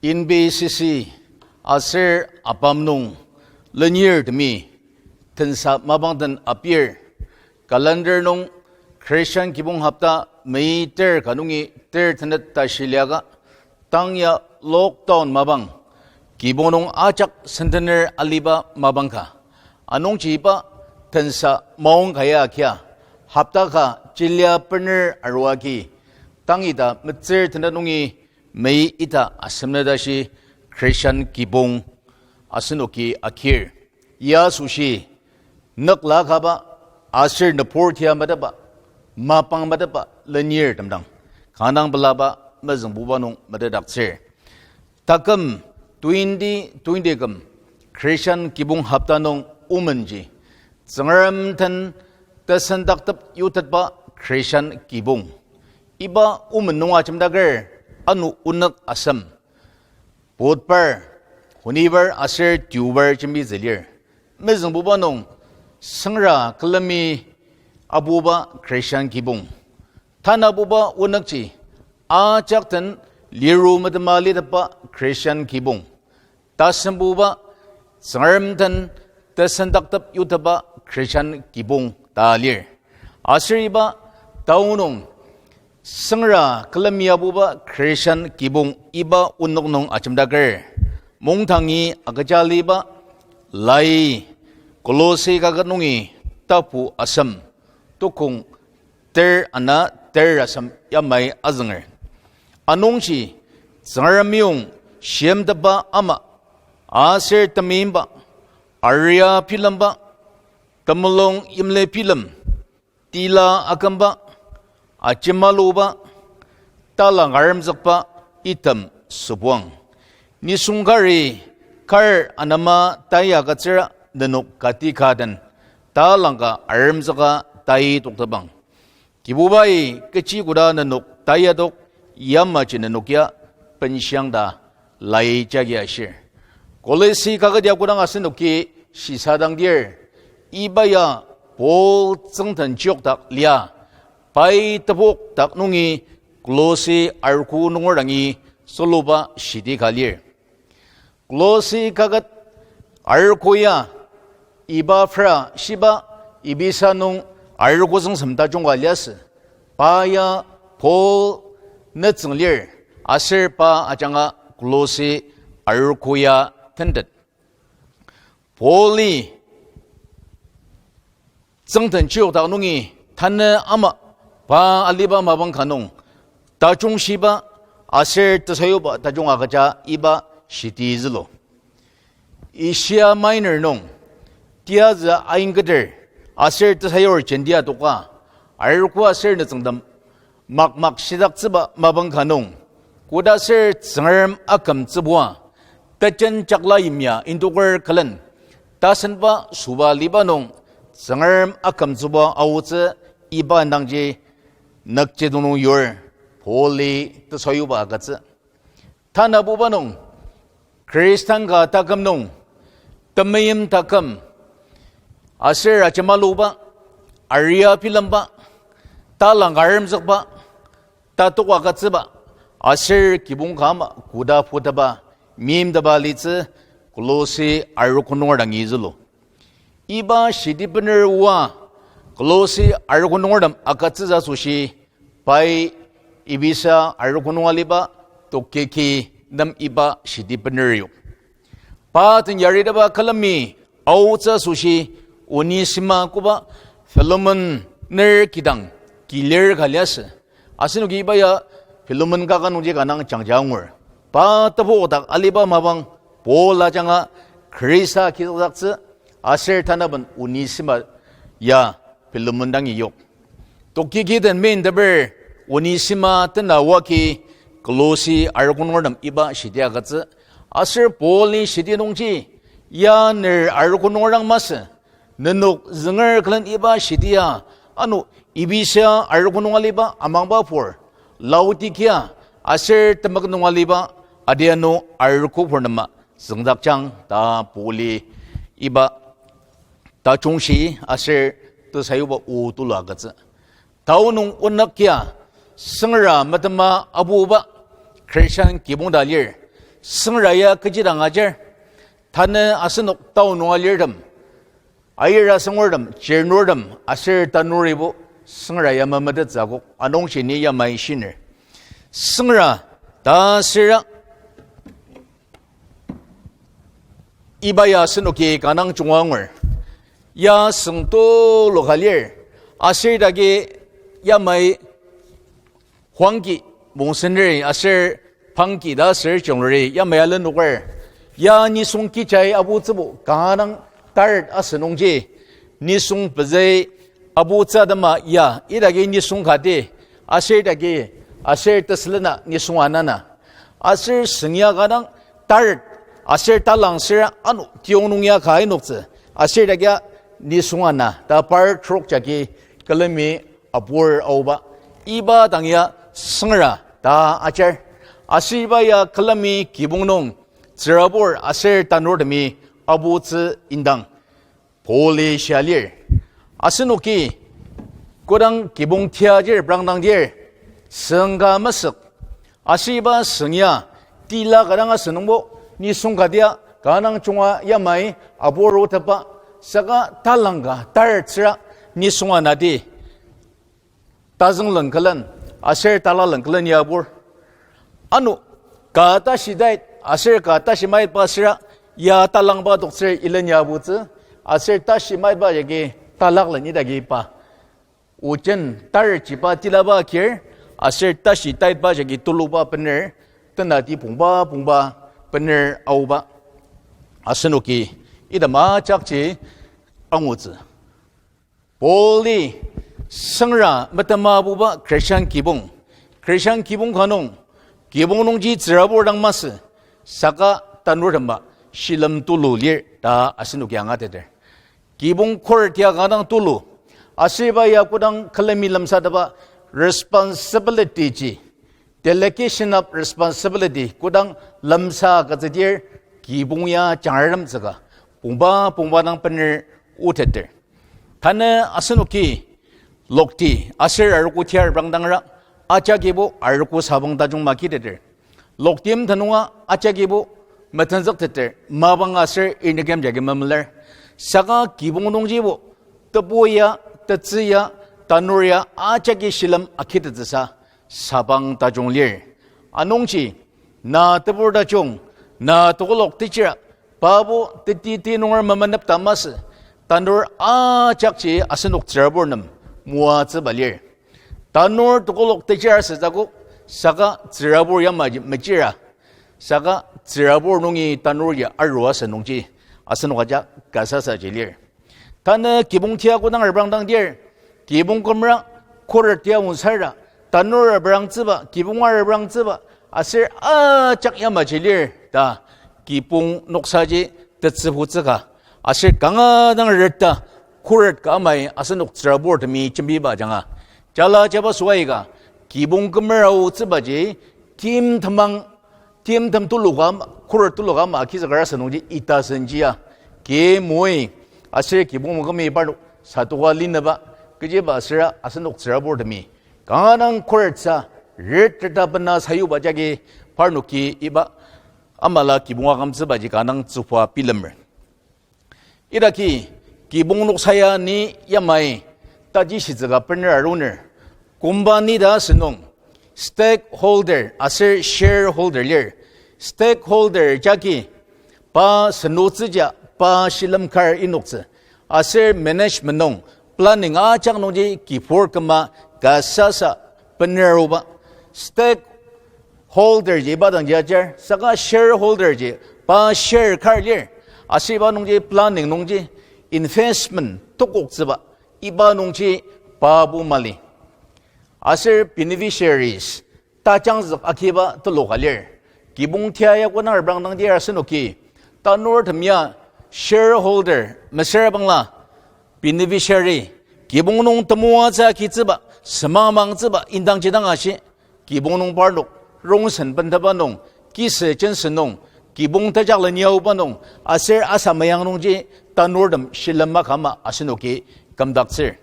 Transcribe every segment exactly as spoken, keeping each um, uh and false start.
N B C C aser ABAM nung lenirtemi tensa mapang den apir, calendar nung Christian kibong hopta May ter ka nungi ter tenet tashi liaka, tang ya lockdown mapang, kibong nung ajak sentener aliba mapang ka. Anungji iba tensa maong ka ya agia, hopta ka chilia bener arua agi, tang ita metsür tenet nungi May ita asemnü tashi Christian kibong asenoki agir. Ya asoshi nükla kaba aser nübur tia meteba, mapang meteba lenirtem dang kanga dang pelaba mezüngbuba nung metetdaktsür. Taküm twenty twenty küm Christian kibong hopta nung omenji Tsüngrem den tesendaktep yutetba Christian kibong. Iba omen nung ajemdaker ano onük asem Budhbar, Honibar aser Deobar jembitsü lir. Mezüngbuba nung süngra külemi apuba Christian kibong. Tanabuba onükji ajak den liru metema litepba Christian kibong. Tasembuba Tsüngrem den tesendaktep yutepba Christian kibong ta lir. Aser iba tao nung süngra külemi apuba Christian kibong iba onük nung ajemdaker, mungdangi agüja aliba lai Kolosi kaket nungi tapu asem, tukong ter ana ter asem yamai azünger. Anungji Tsüngrem meyong shimtepba ama, aser temeimba, aria bilemba, temulung yimli bilem, tila akümba, ajemaluba, talang aremzükba item sübuang. Nisung kari kar anema tai agütsüra nenok kati ka den talangka aremzüka tai toktepang. Kibubai kechi koda nenok tai adok, yamaji nenok ya benshiang ta lai jagi ashir. Kolosi kaket ya kodang asenoki shisadangdir, iba ya Paul tsüngden chiyokdak lia, pai tepokdak nungi Kolosi arogo nunger dangi soloba shiti ka lir. Kolosi kaket arogo ya Epafra shiba Ephesus nung arogo züngsem tajung ka liasü. Pa ya Paul nütsüng lir, aser pa ajanga Kolosi arogo ya tentet. Pauli tsüngden chiyokdak nungi tanü ama pa aliba mapang ka nung tajung shiba aser tesayuba tajung agüja iba shiti zülu. Asia Minor nung tiyazü aingketer aser tesayur jentia toka, arogo aser nütsüngtem makmak shidaktsüba mapang ka nung, kodaser Tsüngrem akümtsübua, tejen jakla yimya indoker külen, tasenba süba liba nung, Tsüngrem akümtsübua aotsü iba indangji nükjidong nung yur, Pauli tesayuba agütsü. Tanabuba nung, Khristan ka taküm nung, temeim taküm, aser ajemaluba, aria bilemba, talang aremzükba, tatok agütsüba, aser kibong ka ama koda puteba, meimteba litsü, Kolosi arogo nunger dangi zülu. Iba shiti bener oa, Kolosi arogo nungertem agütsütsü asoshi, pai Ephesus arogo nung aliba Tukiki nem iba shiti bener yok. Pa den yariteba külemi aotsü asoshi Onesima koba Philemon ner kidang kilir ka liasü. Asenoki iba ya Philemon kaket nungji kanga jangja angur. Pa tepodak aliba mapang Paul ajanga Khrista kizükdaktsü aser tanaben Onesima ya Philemon dangi yok. Tukiki den meimteper Onesima tena oa agi Kolosi arogo nungertem iba shiti agütsü. Aser Pauli shiti nungji, ya ner arogo nunger dang masü, nenok zünger külen iba shiti ya, ano Ephesus arogo nung aliba amangba pur, Laodicea aser temük nung aliba adianu arogopur nema züngdakjang ta Pauli iba tajungshi aser tesayuba o tulu agütsü. Tao nung onük ya süngra metema abuba Christian kibong ta lir. Süngra ya kechi dang ajar. Tanü asenok town nung alirtem, ayir asüngertem, chirnurtem, aser tanuribo süngra ya memetettsü akok, anungji ni yamai shiner. Süngra ta süra, iba ya asenoki kanga junga angur. Ya süng tulu ka lir. Aser idaki yamai Hwangki, Mungsenri aser Pangki ta aser Chongluri yamai alenloker. Ya nisung kichai aputsübo kanga dang taret asünungji, nisung pezü aputsü atema ya idaki nisung kati, aser idaki, aser tesülena nisung anana. Aser süng ya kanga dang taret, aser talang süra ano tiyong nung ya ka inoktsü, aser idaki nisung ana ta par trok jagi külemi apur aoba. Iba dang ya süngra ta ajar. Aser iba ya külemi kibong nung tsürabur aser tanurtemi aputsü indang Pauli shia lir. Asenoki kodang kibong tia ajir prangdang dir, süng ka mesük. Aser iba süng ya tila ka dang asünungbo, nisung katia kanga dang junga yamai apur otepa, saka talang ka taret süra nisung anati tazüngleng külen aser talaleng külen ya apur. Ano ka tashi tait aser ka tashi maitba süra ya talangba toktsür ilen ya aputsü, aser tashi maitba jagi talaklen idaki pa ojen tarjiba tilaba kir, aser tashi taitba jagi tuluba bener, tenati pongba pongba bener aoba. Asenoki item ajakji angutsü. Pauli süngra metema apuba Christian kibong, Christian kibong ka nung, kibong nungji tsürabur dang masü, saka tanurtema shilem tulu lir ta asenoki angateter. Kibong khuret ya kanga dang tulu. Aser iba ya kodang külemi lemsatepba responsibility ji, delegation of responsibility kodang lemsa agütsüdir, kibong ya jangraremtsüka pongba pongba dang bener oteter. Tanü asenoki lokti aser arogo tia reprangdangra, ajakibo arogo sabang tajung makiteter. Lokti yimten nunga ajakibo metenzükteter, mapang aser irnikem jagi memelar. Saka kibong nungjibo tebu ya, tetsü ya, tanur ya ajaki shilem akitettsüsa sabang tajung lir. Anungji, na tebur tajung, na tekolak techira, pabo teti ti nunger memenep ta masü, tanur ajakji asenok tsürabur nem moatsüba lir. Tanur tekolak techira süzakok, saka tsürabur yamaji mechira, saka tsürabur nungi tanur ya arua asü nungji, asenok ajak kasasaji lir. Tanü kibong tia kodang reprangdang dir, kibong kümra, khuret tia onsara, tanur reprangtsüba, kibonga reprangtsüba, aser ajak yamaji lir ta, kibong noksaji tetsübutsüka, aser kanga dang reta, khuret ka amai asenok tsüraburtemi jembiba ajanga, jala jabaso aika, kibong kümera aotsübaji, tim temang, timtem tuluka, khuret tuluka ama akizüker asü nungji ita senjia, ki moi, aser kibong mokümi parnok satoka linaba, kechiba asüra asenok tsüraburtemi kanga dang khuretsa, retreta bena sayuba jagi parnoki iba amala kibong akümtsübaji kanga dang tsübua bilemer. Idaki, kibong noksa ya ni yamai tajishitsüka bener aruner, company ta asünung, stakeholder aser shareholder lir. Stakeholder jagi pa senotsüja pa shilem kar inoktsü, aser management nung, planning ajak nungji kibur küma kasasa bener aruba. Stakeholder ji iba dangji ajar, saka shareholder ji pa share kar lir. Aser iba nungji planning nungji, investment tokoktsüba, iba nungji pabo mali. Aser beneficiaries, tajangzük akiba tuluka lir. Kibong tia ya kodang reprangdang dir asenoki, tanurtem ya shareholder, mesüra bangla beneficiary, kibong nung temoatsü akitsüba, semangmangtsüba indangji dang ashi, kibong nung parnok rongsen bendeba nung, kisü jensen nung, kibong tejakleni aoba nung, aser asameyang nungji tanurtem shilem makama asenoki kümdaktsür.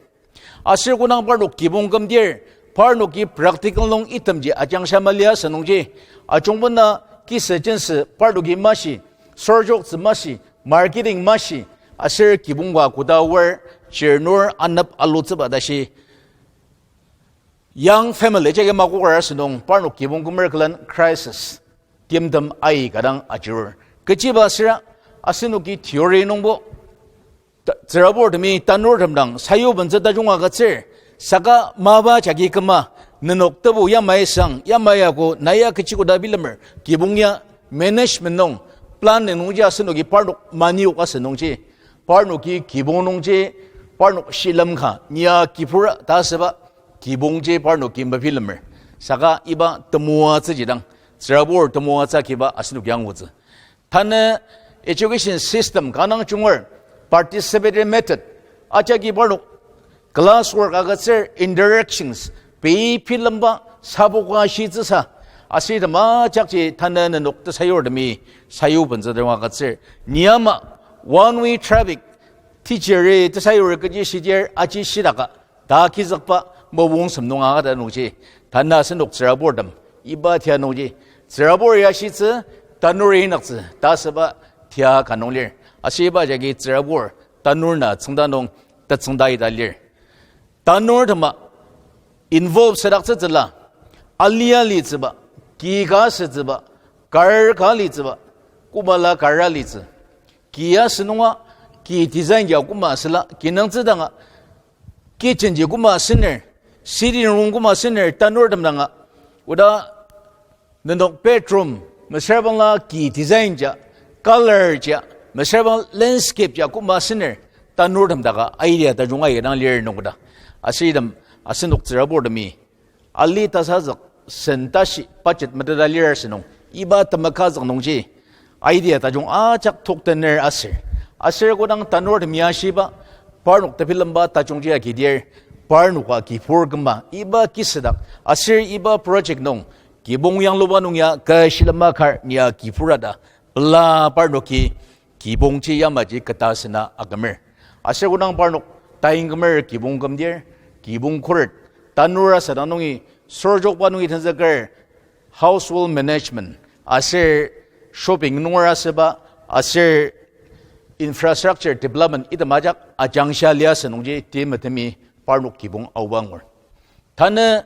Aser kodang parnok kibong kümdir, parnoki practical nung itemji ajangshia mali asü nungji, ajungbo na kisa jentsü parnoki mashi, sorjoktsü mashi, marketing mashi, aser kibong ka koda aor, chirnur anep alutsüba tashi. Young family jagi makoker asünung parnok kibong kümer külen crisis, timtem aika dang ajurur. Kechiba süra, asenoki theory nungbo, ta-, tsüraburtemi tanurtem dang sayubentsü tajung agütsür, saka mapa jagi küma, nenok tebu yamai sang, yamai ako, na ya kechi koda bilemer, kibong ya management nung, plan nungji asenoki parnok maniok asünungji, parnoki kibong nungji, parnok shilem ka, nia kibura ta asüba, kibongji parnoki mebilemer. Saka iba temoatsüji dang, tsürabur temoatsü agiba asenoki angutsü. Tanü education system kanga junger, participatory method, ajaki parnok class work agütsür, interactions, pei bilemba saboka shitsüsa, aser item ajakji tanü nenok tesayurtemi sayubentsü tajung agütsür. Ni ama one way traffic, teacher-i tesayur kechi shidir aji shidaka, ta kizükba mopung sem nung agüta nungji, tanü asenok tsüraburtem, iba tia nungji, tsürabur ya shitsü, tanur inaktsü ta asüba tia ka nung lir. Aser iba jagi tsürabur, tanur na tsüngda nung, tetsüngda ita lir. Tanurtema involve südaktsütsüla, alia litsüba, ki ka sütsüba, kar ka litsüba, koma la kar alitsü. Ki asünunga, ki design ya koma süla, kinungtsü danga, kitchen ji koma asüner, sitting room koma asüner, tanurtem danga, oda nenok bedroom, mesüra bangla ki design ja, color ja, mesüra bang landscape ja koma asüner, tanurtem daka idea tajung aika dang lir nungkoda. Aser item asenok tsüraburtemi ali tasazük sen tashi budget meteta lir asünung, iba temekazük nungji idea tajung ajak toktener aser, aser kodang tanurtemi ashiba, parnok tebilemba tajungji agidir, parnoka kibur küma, iba kisüdak, aser iba project nung, kibong yangluba nung ya kü shilem makar nia kibura ta, pela parnoki kibongji yamaji keta sena akümer. Aser kodang parnok tain kümer kibong kümdir, kibong khuret, tanur asadang nungi, sorjokba nungi tenzüker, household management, aser shopping nunger asüba, aser infrastructure development item ajak ajangshia liasü nungji timetemi parnok kibong aoba angur. Tanü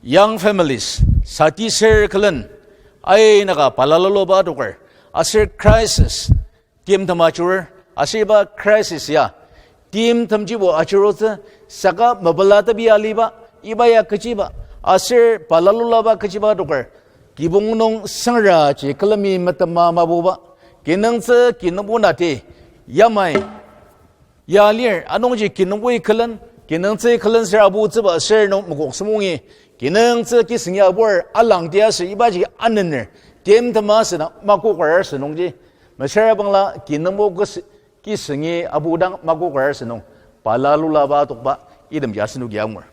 young families, sati ser külen, ainaka balala luba adoker, aser crisis, timtem ajurur, aser iba crisis ya, timtemjibo ajurutsü, saka mepela tebi aliba, iba ya kechiba, aser balala lulaba kechiba adoker, kibong nung sangraji külemi metema mabuba, kinungtsü kinungpo nati, yamai ya lir, anungji kinungpoi külen, kinungtsü külen ser abutsüba ser nung mokok sümungi, kinungtsü kisüngi abur alangtia sür ibaji anener, timtema asüdang makoker asünungji, mesüra bangla kinungpo kis-, kisüngi abudang makoker asünung, balala lulaba atokba, itemji asenoki angur.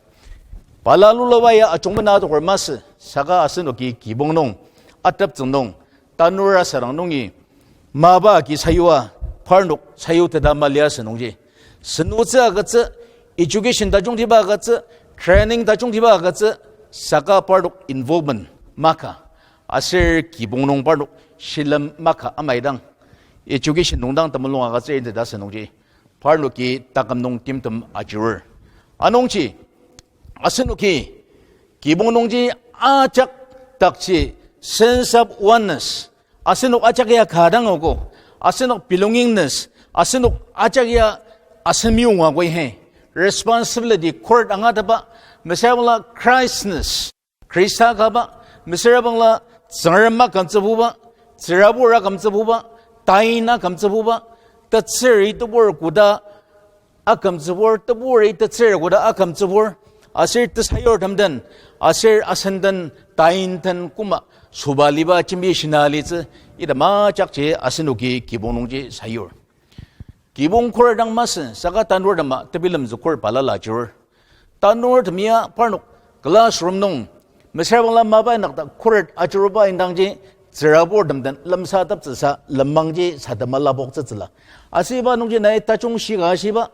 Balala lulaba ya ajungmena adoker masü, saka asenoki kibong nung, ateptsüng nung, tanur asadang nungi, mapa agi sayua, parnok sayuteta mali asünungji, sünutsü agütsü, education tajungtiba agütsü, training tajungtiba agütsü, saka parnok involvement maka, aser kibong nung parnok shilem maka amaidang, education nungdang temulung agütsür inteta asünungji, parnoki taküm nung timtem ajurur. Anungji, asenoki kibong nungji ajak dakji sense of oneness, asenok ajak ya ka dang ago, asenok belongingness, asenok ajak ya asen meyong ago he, responsibility khuret angateba, mesüra bangla Christness, Khrista kaba, mesüra bangla Tsüngrem akümtsübuba, tsürabur akümtsübuba, tain akümtsübuba, tetsüri tebur koda akümtsübur, teburi tetsür koda akümtsübur, aser tesayurtem den, aser asen den, tain den koma, sobaliba jembi shina alitsü, item ajakji asenoki kibong nungji sayur. Kibong khuret dang masü, saka tanurtema tebilemzüker balala ajurur. Tanurtem ya parnok classroom nung, mesüra bangla mapa inyakdak khuret ajuruba indangji, tsüraburtem den lemsateptsüsa lenmangji sadema lapoktsütsüla. Asüba nungji nai tajung shika ashiba,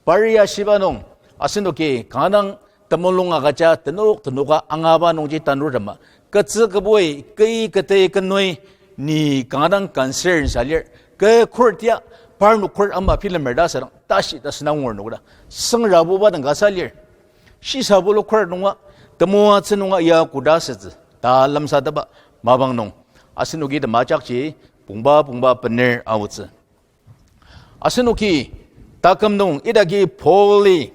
pari ashiba nung, asenoki kanga dang temulung agüja tenok tenoka angaba nungji tanurtema Ketsü kebui, kei ketei kenui, ni kanga dang concern sa lir. Ke court ya, parnok court ama bilemer ta sadang, tashi ta sena ngur nokda. Sengrabuba dang kasa lir. Shisabulu court nunga, temoatsü nunga ya koda sütsü. Ta lemsatepba, mapang nung. Asenoki temajakji, pongba pongba bener aotsü. Asenoki, taküm nung idaki Pauli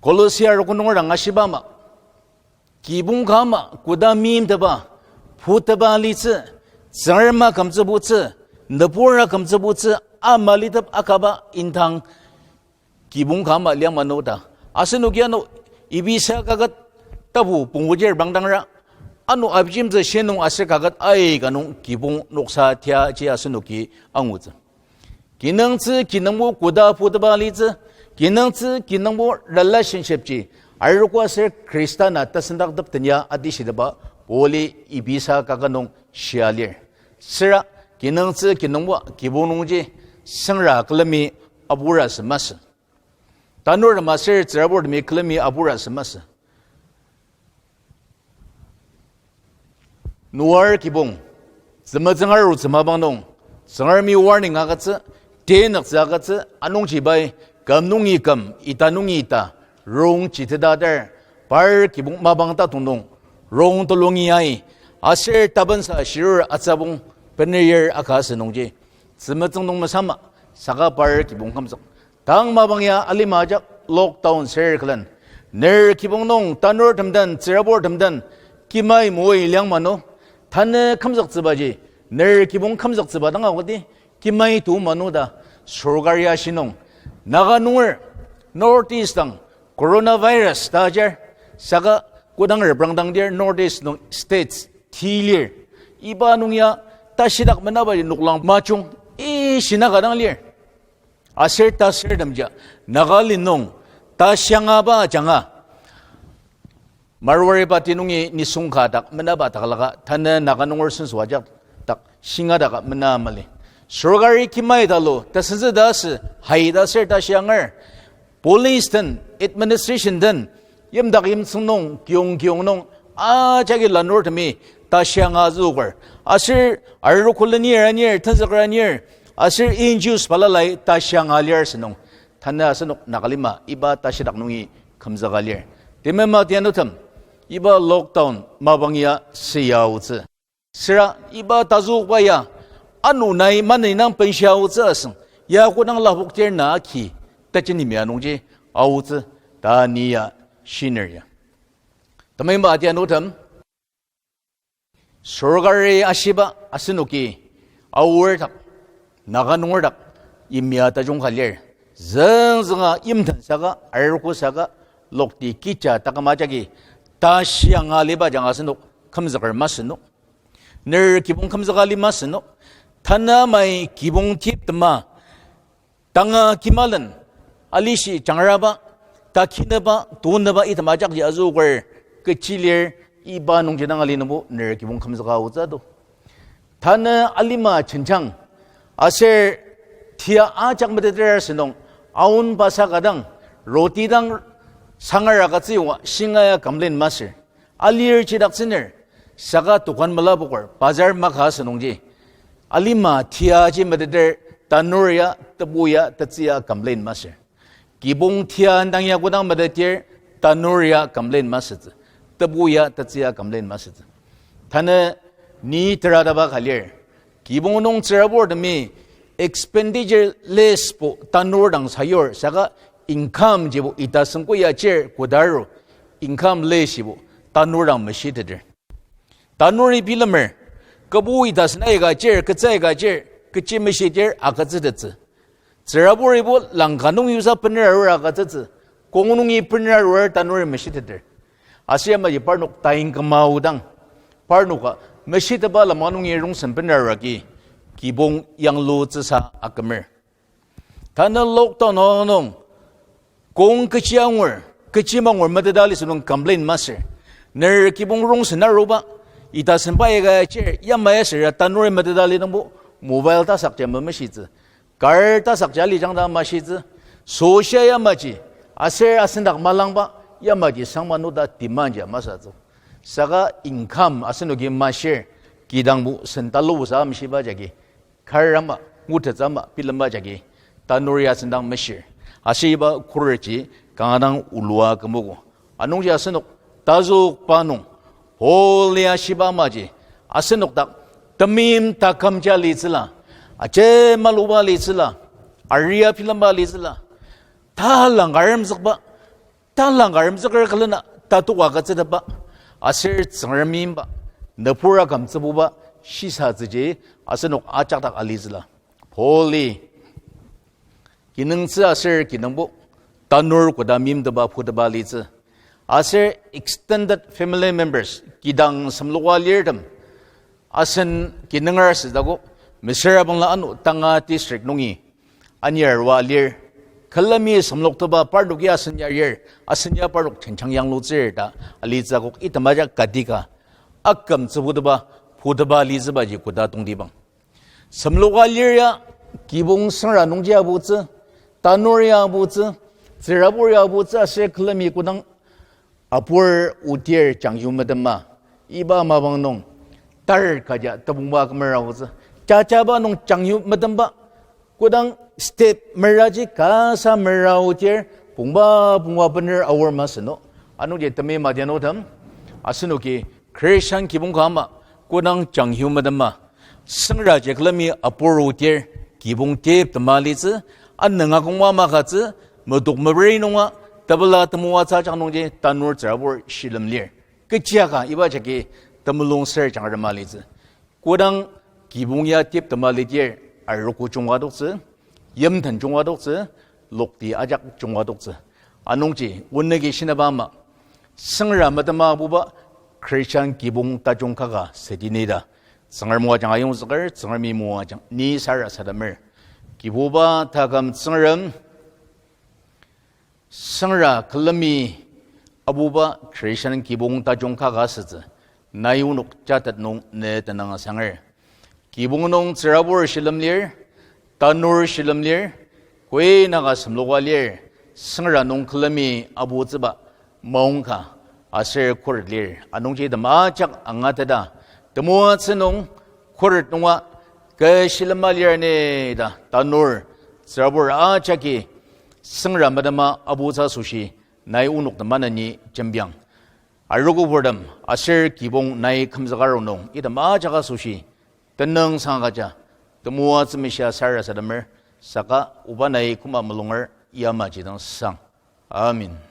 Kolosia arogo nunger dang ashiba ama, kibong ka ama koda meimtepa, puteba litsü, Tsüngrem akümtsübutsü, nübur akümtsübutsü, ama litep akaba indang kibong ka ama liang mano ta. Asenoki ano Ephesa kaket tapu punguji reprangdangra, ano abijemtsü shinung aser kaket aika nung kibong noksa tiaji asenoki angutsü. Kinungtsü kinungbo koda puteba litsü, kinungtsü kinungbo relationship ji, arogo aser Khrista na tesendakteptenya atishiteba Pauli Ephesa kaket nung shia lir. Süra kinungtsü kinungbo kibong nungji sengra külemi abura sü masü. Tanurtem aser tsüraburtemi külemi abura sü masü. Noa kibong, tzümetsüng arutsü mapang nung, Tsüngremi warning agütsü, tenüktsü agütsü, anungji pai, küm nungi küm, ita nungi ita, rong jitetater, par kibong mapang tatong nung, rong tulungi ai, aser tapensa shirur atsübong, bener yer aka asü nungji, tzümetsüng nung mesama, saka par kibong kümzük. Tang mapang ya alima ajak lockdown ser külen. Ner kibong nung tanurtem den, tsüraburtem den, kimai moi liang mano. Tanü kümzüktsübaji, ner kibong kümzüktsüba dang aodi, kimai tu mano ta, sorkar ya shinung. Naga nunger, North East dang, coronavirus ta ajar, saka kodang reprangdang dir North East nung states, ti lir. Iba nung ya, tashidak menabaji noklang majung, i shina ka dang lir. Aser tasürtemja, Nagaland nung, tashiangaba ajanga. Marwari Party nungi nisung ka dak menaba taklaka, tanü Naga nunger senso ajak dak shinga daka mena mali. Sorkari kimai talu, tasenzü ta sü, hai ta ser tashianger. Police den, administration den, yimdak yimtsüng nung, kiyong kiyong nung, ajaki lanurtemi, tashianga züoker. Aser, arogo lenir anir, tenzüker anir, aser N G Os balalai, tashianga lir sü nung. Tanü asenok Nagalima, iba tashidak nungi kümzüka lir. Timema tianutem, iba lockdown, mapang ya seyaotsü. Süra iba tazüokba ya, ano nai maneni nang benshiaotsü asüng, ya kodang lapoktir na aki, tejeni mia nungji aotsü, ta ni ya shiner ya. Temeiba atianutem, sorkari ashiba asenoki, aor dak, Naga nunger dak, yimya tajung ka lir, züngzünga yimten saka, arogo saka, lokti kija taküm ajaki, tashianga liba ajanga asenok, kümzüker masü no. Ner kibong kümzüka li masü no. Tanü amai kibong tip tema. Tanga kimalen. Alishi jangraba. Takineba, toneba item ajakji azüoker. Kechi lir iba nungji dang ali nungbo ner kibong kümzüka aotsü do. Tanü alima jenjang. Aser tia ajak meteter asünung. Aon basa ka dang. Roti dang sangar agütsüoa shinga ya complain masür. Alir chidaktsüner, saka dokan melapoker, bazar maka asünungji. Alima tiaji meteter, tanur ya, tebu ya, tetsü ya complain masür. Kibong tia indang ya kodang meteter, tanur ya complain masütsü. Tebu ya, tetsü ya complain masütsü. Tanü ni terataba ka lir. Kibong nung tsüraburtemi expenditure list bo tanur dang sayur, saka income jibo ita sengko ya chir kodaru, income list jibo tanur dang meshiteter. Tanuri bilemer, kebu ita sen aika chir, ketsü aika chir, kechi meshitir agütsütettsü. Tsüraburibo langka nung yusa bener arur agütsütsü, kong nungi bener arur tanuri meshiteter. Aser yamaji parnok tain küma aodang, parnoka meshiteba lama nungi rongsen bener arur agi, kibong yanglutsüsa akümer. Tanü lockdown nung, kong kechi angur, kechi mangur meteta alisü nung complain masür. Ner kibong rongsen aruba, ita senba aika chir, yamai aser tanuri meteta li nungbo, mobile tasakji memeshitsü. Car tasakji alijang ta mashitsü. Soshia yamaji, aser asendak malangba, yamaji sangma noda demand ji masatsü. Saka income asenoki mashir, kidangbo sen talusa amshiba jagi, kar ama, ngutettsü ama bilemba jagi, tanur ya sendang meshir. Aser iba khuret ji kanga dang olua kümogo. Anungji asenok tazükba nung, Paul-i ashiba amaji, asenok dak temeim takümji alitsüla, aje maluba alitsüla, aria bilemba alitsüla, talang aremzükba, talang aremzüker külena tatoka agütsütepba, aser Tsüngrem meimba, nübur akümtsübuba shisatsüji asenok ajak dak alitsüla. Paul-i kinungtsü aser kinungpo tanur koda meimtepa puteba alitsü. Aser extended family members, kidang semloka lirtem, asen kinunger asüdako, mesüra bangla ano tanga district nungi anir arua lir. Külemi semloktepa parnoki asen yarir, asen ya parnok jenjang yanglutsür ta alitsü akok item ajak kadika akümtsübutepa, puteba alitsübaji koda tongtibang. Semloka lir ya kibong süngra nungji aputsü, tanur ya aputsü, tsürabur ya aputsü aser külemi kodang apur otir jangyu metema, iba mapang nung tar kaja tebongba kümer aotsü. Jajaba nung jangyu metemba, kodang step meraji kasa mera otir, pongba pongba bener aor masü no. Anungji temeim adianutem, asenoki Christian kibong ka ama, kodang jangyu metema, süngraji külemi apur otir, kibong teptema litsü, anünga kongma makatsü, metok meperi nunga, tepela temoatsü ajak nungji tanur tsürabur shilem lir. Kechiaka iba jagi temulung ser jangrema litsü. Kodang kibong ya teptema lidir, arogo junga adoktsü, yimten junga adoktsü, lokti ajak junga adoktsü. Anungji onüki shinaba ama, süngra metema apuba Christian kibong tajung kaka südi ni ta Tsüngrem moajang ayongzüker, Tsüngremi moajang ni sarasademer. Kibuba taküm Tsüngrem, süngra külemi apuba Christian kibong tajung kaka asütsü, nai onok jatet nung ne tenüng asanger. Kibong nung tsürabur shilem lir, tanur shilem lir, koi naka semloka lir, süngra nung külemi aputsüba maongka aser khuret lir. Anungji item ajak angateta, temoatsü nung khuret nunga kü shilema lir ni ta tanur tsürabur ajaki süngra metema aputsü asoshi nai onok temaneni jembiang. Arogo purtem aser kibong nai kümzüka rongnung item ajak asoshi tenüng sangkaja temoatsü meshia sarasademer, saka oba nai koma mulunger yamaji dang sang. Amen.